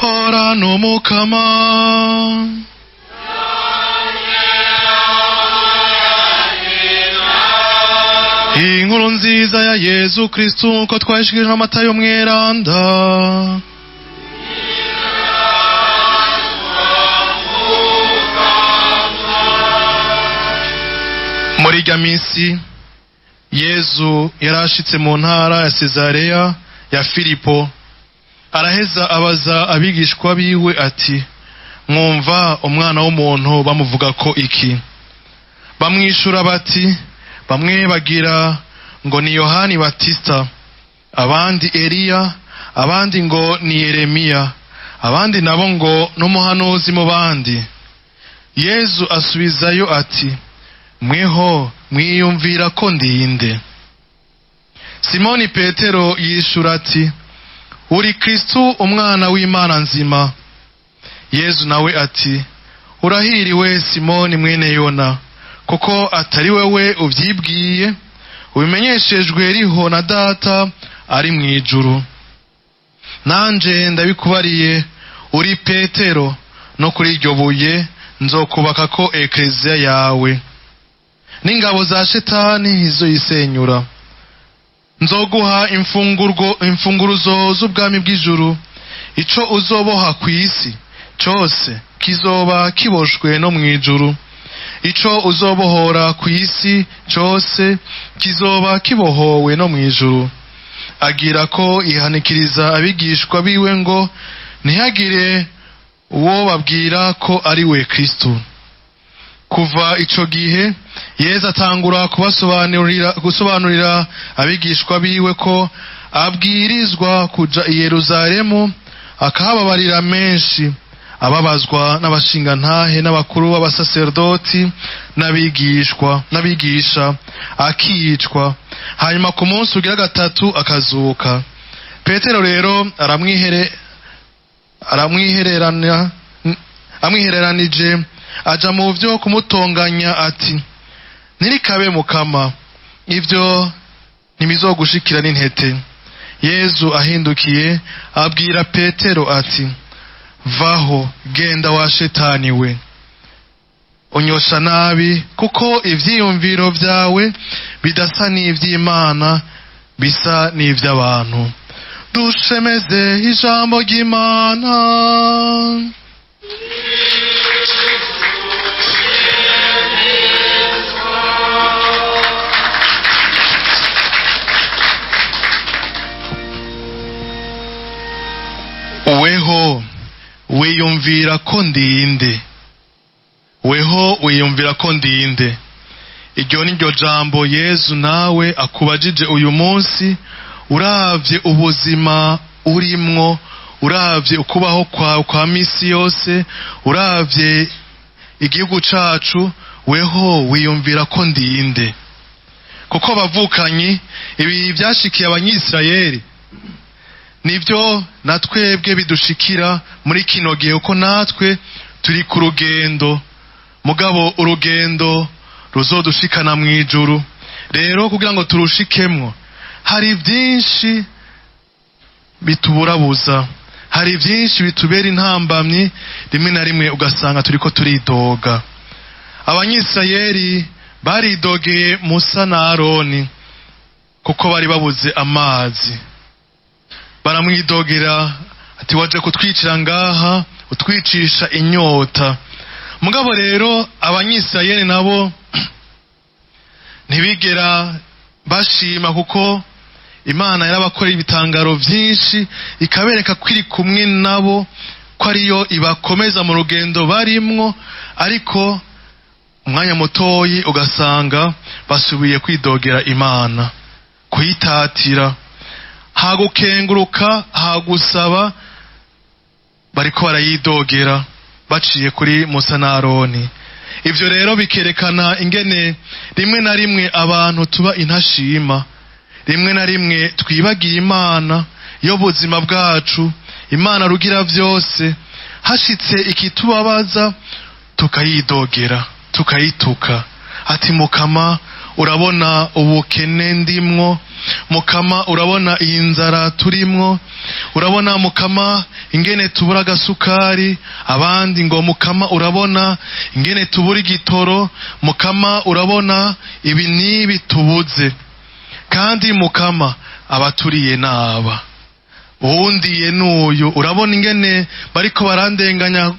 Ora n'Umukama. Inkuru nziza ya Yezu Kristu uko twayishikirijwe na Matayo mweranda. Muri irya minsi Yezu yarashitse mu ntara ya Sezareya ya Filipo, araheza abaza abigishwa biwe ati: "Mwumva umwana w'umuntu bamuvuga ko iki?" Bamwishura bati: "Bamwe bagira ngo ni Yohani Batista, abandi Eliya, abandi ngo ni Yeremiya, abandi nabo ngo n'umuhanuzi mu bandi." Yezu asubizayo ati: "Mweho mwiyumvira ko ndinde?" Simoni Petero yishura ati: "Uri Kristu, umwana w'Imana nzima." Yezu nawe ati: "Urahiriwe Simoni mwene Yona, kuko atari wewe uvyibwiye, ubimenyeshejwe riho na Data ari mw'ijuru. Nanje ndabikubariye, uri Petero, no kuri iryo buye nzokubakako ekleziya yawe, n'ingabo za Shetani ntizoyisenyura. Nzoguha imfunguruzo z'ubwami bw'ijuru. Ico uzoboha kw'isi cose kizoba kiboshwe no mw'ijuru, ico uzobohora kw'isi cose kizoba kibohowe no mw'ijuru." Agira ko ihanikiriza abigishwa biwe ngo ntihagire uwo babwira ko ari we Kristo. Kuva ico gihe Yezu atangura gusobanurira abigishwa biwe ko abwirizwa kuja i Yeruzalemu, akahababarira menshi, ababazwa n'abashingantahe n'abakuru b'abasaserdoti n'abigishwa n'abigisha, akicwa, hanyuma ku munsi ugira gatatu akazuka. Petero rero amwihereranije aja mu vyo kumutonganya ati: "Ntirikabe Mukama, ivyo ntibizogushikira n'intete." Yezu ahindukiye abwira Petero ati: "Vaho, genda wa Shetani we, unyosha nabi, kuko ivyiyumviro vyawe bidasa n'ivy'Imana, bisa n'ivy'abantu." Dushemeze ijambo ry'Imana. Weho wiyumvira ko ndinde? Weho wiyumvira ko ndinde? Iryo ni ryo jambo Yezu nawe akubajije uyu munsi. Uravye ubuzima urimwo, uravye ukubaho kwawe kwa misi yose, uravye igihugu cacu, weho wiyumvira ko ndinde? Kuko bavukanyi, ibi vyashikiye Abanyisirayeli nibyo na twebwe bidushikira muri kino gihe, uko natwe turi ku rugendo, mugabo urugendo ruzodushikana mw'ijuru. Rero kugira ngo turushikemwo, hari byinshi bituburabuza, hari byinshi bitubera intambamyi, rimwe na rimwe ugasanga turiko turidoga. Abanyisirayeli baridogeye Musa na Aroni kuko bari babuze amazi. Baramwidogera ati: "Waje kutwicira ngaha, utwicisha inyota." Mugabo rero Abanyisirayeli nabo ntibigera bashima, kuko Imana yarabakoreye ibitangaro vyinshi, ikabereka ko iri kumwe nabo, ko ariyo ibakomeza mu rugendo barimwo, ariko umwanya mutoyi ugasanga basubiye kwidogera Imana, kuyitatira, hagukenguruka, hagusaba, bariko barayidogera baciye kuri Musa na Aroni. Ivyo rero bikerekana ingene rimwe na rimwe abantu tuba intashima, rimwe na rimwe twibagiye Imana yo buzima bwacu, Imana rugira vyose. Hashitse ikitubabaza tukayidogera, tukayituka, ati: "Mukama, urabona ubukene ndimwo." Mukama, urabona iyi nzara turimwo, urabona Mukama ingene tubura agasukari, abandi ngo Mukama urabona ingene tubura igitoro, Mukama urabona ibi n'ibi tubuze. Kandi Mukama abaturiye naba uwundiye n'uyu, urabona ingene bariko barandenganya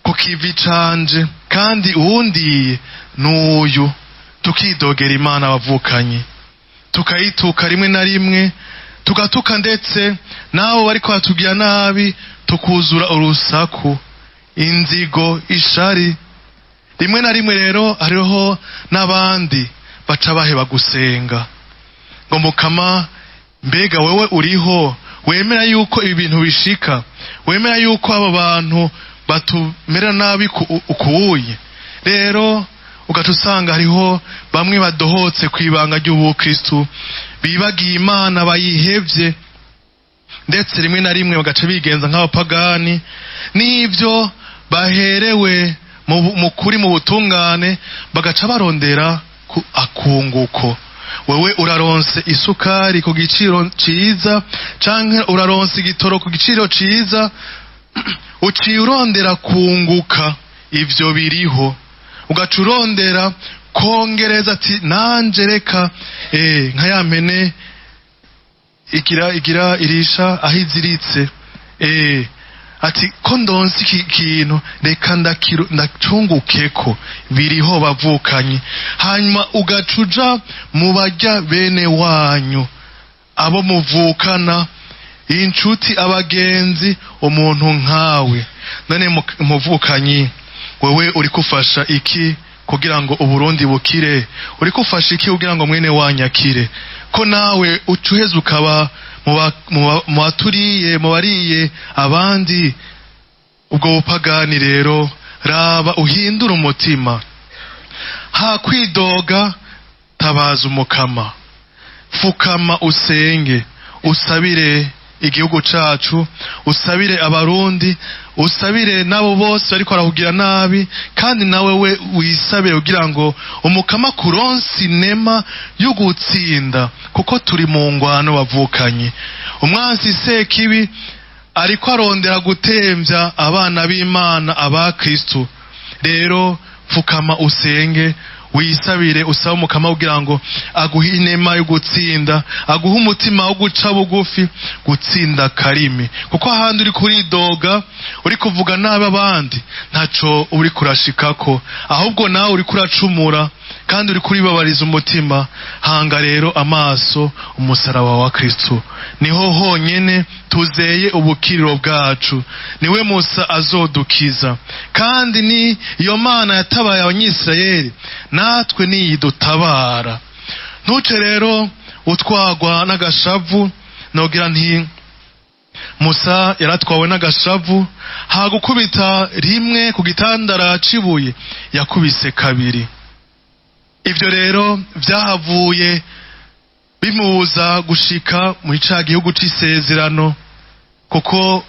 ku kivi canje, kandi uwundiye n'uyu. Tukidogera Imana abavukanye, tukayituka rimwe na rimwe, tugatuka ndetse n'abo bariko batubwira nabi, tukuzura urusaku, inzigo, ishari. Rimwe na rimwe rero hariho n'abandi baca baheba gusenga ngo Mukama, mbega wewe uriho, wemera yuko ibi bintu bishika, wemera yuko abo bantu batumera nabi ukuwuye? Rero ugaca usanga hariho bamwe badohotse ku ibanga ry'ubukristu, bibagiye Imana, bayihevye, ndetse rimwe na rimwe bagaca bigenza nk'abapagani, n'ivyo baherewe mu kuri, mu butungane, bagaca barondera akunguko. Wewe uraronse isukari ku giciro ciza, canke uraronse igitoro ku giciro ciza, uciye urondera kunguka. Ivyo biriho, ugaca urondera kongereza, ati nanje reka nka ya mpene igira irisha aho iziritse, ati ko ndonse iki kintu, reka ndacungukeko. Biriho bavukanye. Hanyuma ugaca uja mu barya bene wanyu, abo muvukana, inshuti, abagenzi, umuntu nkawe. None muvukanyi, wewe uri kufasha iki kugira ngo Uburundi bukire? Uri kufasha iki kugira ngo mwene wanyu akire, ko nawe uca uheza ukaba mu baturiye, mu bariye abandi ubwo bupagani? Rero raba uhindure umutima. Ha kwidoga, tabaza Umukama, fukama usenge, usabire igihugu cacu, usabire Abarundi, usabire n'abo bose bariko barahugira nabi, kandi nawe we wisabire kugira ngo Umukama kuronse inema yo gutsinda, kuko turi mu ngwano bavukanye. Umwansi Sekibi ariko arondera gutemvya abana b'Imana, aba Kristu. Rero fukama usenge, wisabire, usabe Umukama kugira ngo aguhe inema yo gutsinda, aguhe umutima wo guca bugufi, gutsinda karimi, kuko ahandi uri kuridoga, uri kuvuga nabi abandi, ntaco uri kurashikako, ahubwo nawe uri kuracumura kandi uri kuribabariza umutima. Hanga rero amaso umusaraba wa Kristu, niho honyene tuzeye ubukiriro bwacu. Niwe Musa azodukiza, kandi ni iyo Mana yatabaye Abanyisirayeli, natwe niyidutabara. Ntuce rero utwagwa n'agashavu. Nogira nti Musa yaratwawe n'agashavu, hagukubita rimwe ku gitandara cibuye yakubise kabiri. Ivyo rero vyahavuye bimubuza gushika muri ca gihugu c'isezerano, kuko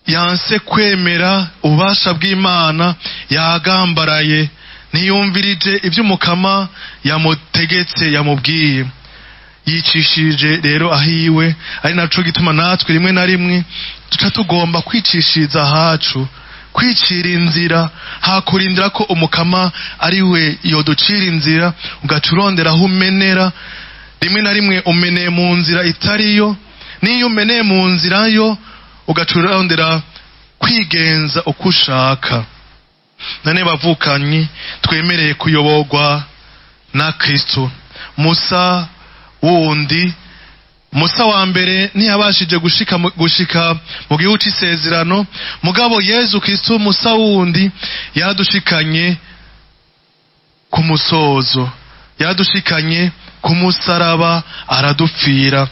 yanse kwemera ububasha bw'Imana, yagambaraye, ntiyumvirije ibyo Umukama yamutegetse, yamubwiye, yicishije rero ahiwe. Ari naco gituma natwe rimwe na rimwe duca tugomba kwicishiriza ahacu, kwicira inzira, hakurindira ko Umukama ari we yoducira inzira. Ugaca urondera aho umenera, rimwe na rimwe umeneye mu nzira itariyo, n'iyo umeneye mu nzira yo, ugaca urondera kwigenza uko ushaka. None bavukanyi, twemereye kuyoborwa na Kristo. Musa wundi, Musa wa mbere ntiyabashije gushika mu gihugu c'isezerano, mugabo Yezu Kristo, Musa wundi, yaradushikanye ku musozo, yaradushikanye ku musaraba, aradupfira,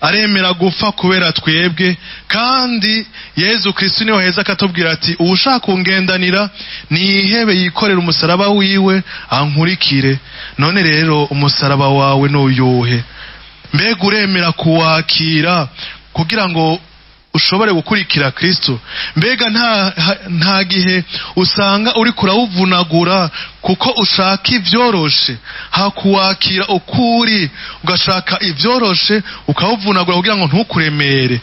aremera gupfa kubera twebwe. Kandi Yezu Kristo niwe heza akatubwira ati uwushaka kungendanira nihebe, yikorera umusaraba wiwe, ankurikire. None rero umusaraba wawe nuyuhe? Mbega uremera kuwakira kugira ngo ushobore gukurikira Kristo? Mbega nta gihe usanga uri kurawuvunagura kuko ushaka ivyoroshe, hakuwakira ukuri ugashaka ivyoroshe ukawuvunagura kugira ngo ntukuremere?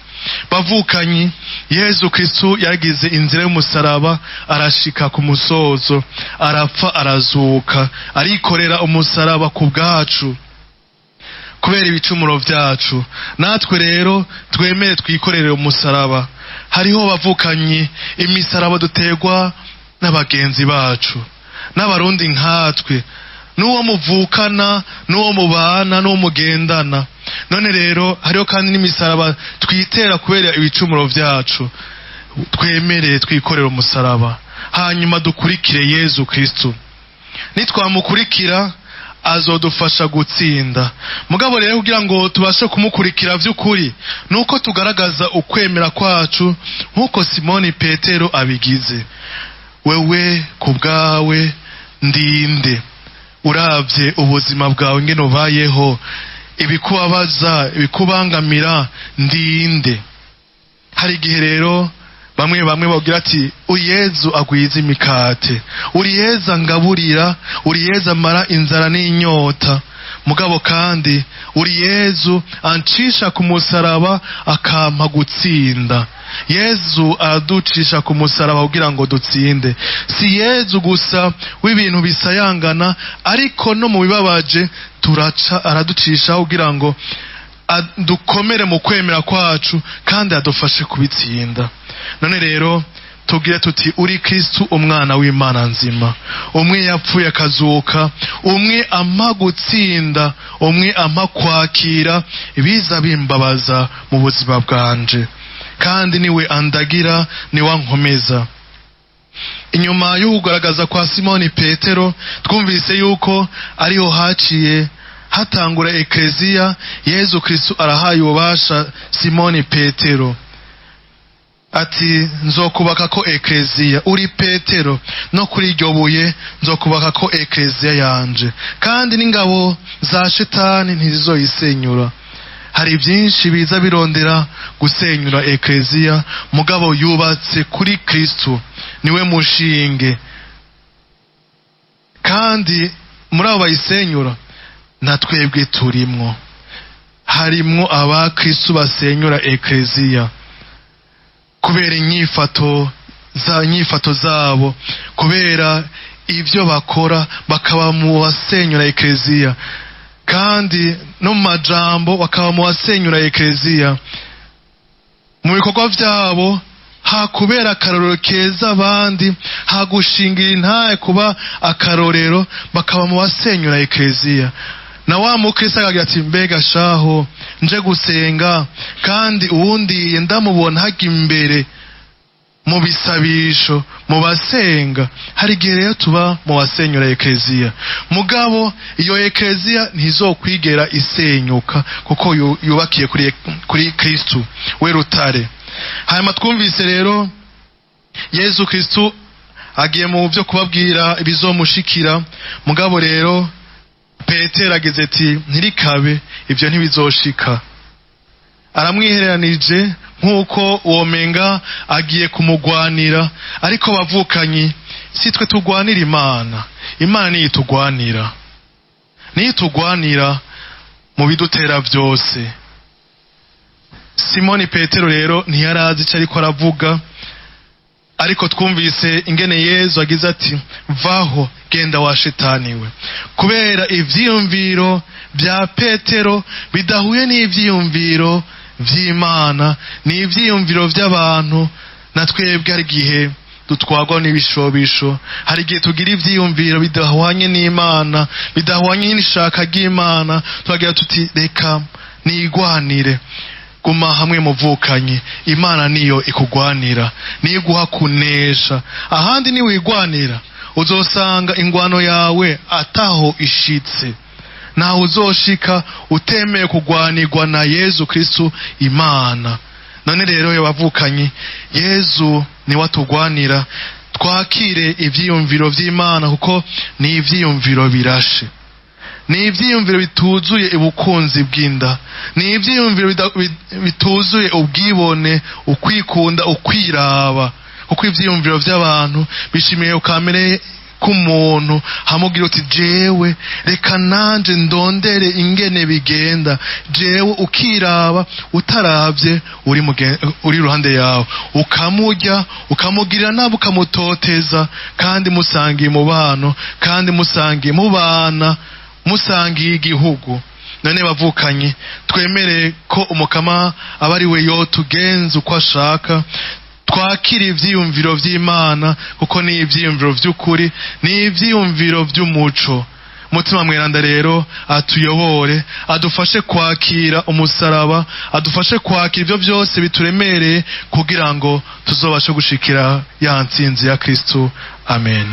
Bavukanyi, Yezu Kristo yagize inzira y'umusaraba arashika ku musozo, arapfa, arazuka, arikorera umusaraba ku bwacu kubera ibicumuro vyacu. Natwe rero twemere twikorere umusaraba. Hariho, bavukanyi, imisaraba duterwa n'abagenzi bacu, n'abarundi nkatwe, n'uwo muvukana, n'uwo mubana, n'uwo mugendana. None rero hariho kandi n'imisaraba twitera kubera ibicumuro vyacu. Twemere twikorere umusaraba, hanyuma dukurikire Yezu Kristo. Nitwamukurikira azodufasha gutsinda. Mugabo rero kugira ngo tubashe kumukurikira vy'ukuri, nuko tugaragaza ukwemera kwacu nk'uko Simoni Petero abigize. Wewe ku bwawe ndinde? Uravye ubuzima bwawe ingene ubayeho, ibikubabaza, ibikubangamira, ndinde? Hari igihe rero bamwe bamwe bagira ati: "Uyezu agwiza imikate, uri Yezu angaburira, uri Yezu amara inzara n'inyota, mugabo kandi uri Yezu ancisha ku musaraba akampa gutsinda." Yezu araducisha ku musaraba kugira ngo dutsinde. Si Yezu gusa w'ibintu bisayangana, ariko no mu bibabaje turaca araducisha kugira ngo dukomere mu kwemera kwacu kandi adufashe kubitsinda. None rero tubwire tuti: "Uri Kristu, umwana w'Imana nzima, umwe yapfuye akazuka, umwe ampa gutsinda, umwe ampa kwakira ibiza bimbabaza mu buzima bwanje, kandi niwe andagira, niwe ankomeza." Inyuma y'ukugaragaza kwa Simoni Petero, twumvise yuko ariho haciye hatangura ekleziya. Yezu Kristu arahaye ububasha Simoni Petero ati: "Nzokubaka ko ekleziya, uri Petero, no kuri iryo buye nzokubaka ko ekleziya yanje, kandi n'ingabo za shetani ntizizoyisenyura." Hari byinshi biza birondera gusenyura ekleziya, mugabo yubatse kuri Kristu, niwe mushinge. Kandi muri abo bayisenyura na twebwe turimwo, harimwo abakristu basenyura ekleziya kubera inyifato zabo, kubera ibyo bakora, bakaba mu basenyura ekleziya, kandi no mu majambo bakaba mu basenyura ekleziya, mu bikorwa vyabo hakubera akarorero keza abandi, hagushingira intahe kuba akarorero, bakaba mu basenyura ekleziya. Na wa mukristo akagira ati: "Mbega shaho nje gusenga kandi uwundi ndamubona hajya imbere mu bisabisho, mu basenga." Hari igihe rero tuba mu basenyura ekleziya, mugabo iyo ekleziya ntizokwigera isenyuka kuko yubakiye kuri Kristu we rutare. Hanyuma twumvise rero Yezu Kristu agiye mu byo kubabwira ibizomushikira. Mugabo rero Petero agize ati: "Ntirikabe, ibyo ntibizoshika." Aramwihereranije nk'uko womenga agiye kumugwanira. Ariko bavukanyi, si twe tugwanira Imana, Imana niyo itugwanira, niyo itugwanira mu bidutera byose. Simoni Petero rero ntiyarazi icyo ariko aravuga, ariko twumvise ingene Yezu agize ati: "Vaho, genda wa shetani we," kubera ivyiyumviro bya Petero bidahuye n'ivyiyumviro vy'Imana, n'ivyiyumviro vy'abantu. Na twebwe hari igihe dutwarwa n'ibishobisho, hari igihe tugira ivyiyumviro bidahwanye n'Imana, bidahwanye n'ishaka ry'Imana, tukagira tuti: "Reka nigwanire." Guma hamwe muvukanye, Imana niyo ikugwanira, niyo iguha kunesha. Ahandi niwigwanira uzosanga ingwano yawe ataho ishitse, ntaho uzoshika utemeye kugwanirwa na Yezu Kristu Imana. None rero yabavukanye, Yezu niwe atugwanira. Twakire ivyiyumviro vy'Imana kuko ni ivyiyumviro birashe. Ni ivyiyumviro bituzuye ubukunzi bw'inda, ni ivyiyumviro bituzuye ubwibone, ukwikunda, ukwiraba, kuko ivyiyumviro vy'abantu bishimiye kamere k'umuntu. Hamugira uti jewe reka nanje ndondere ingene bigenda, jewe ukiraba utaravye uri iruhande yawe, ukamurya, ukamugirira nabi, ukamutoteza, kandi musangiye umubano, kandi musangiye mubana, musangiye igihugu. None bavukanye, twemere ko Umukama aba ari we yotugenza uko ashaka. Twakire ivyiyumviro vy'Imana, kuko ni ivyiyumviro vy'ukuri, ni ivyiyumviro vy'umuco. Mutima Mweranda rero atuyobore, adufashe kwakira umusaraba, adufashe kwakira ivyo vyose bituremereye, kugira ngo tuzobashe gushikira ya ntsinzi ya Kristu. Amen.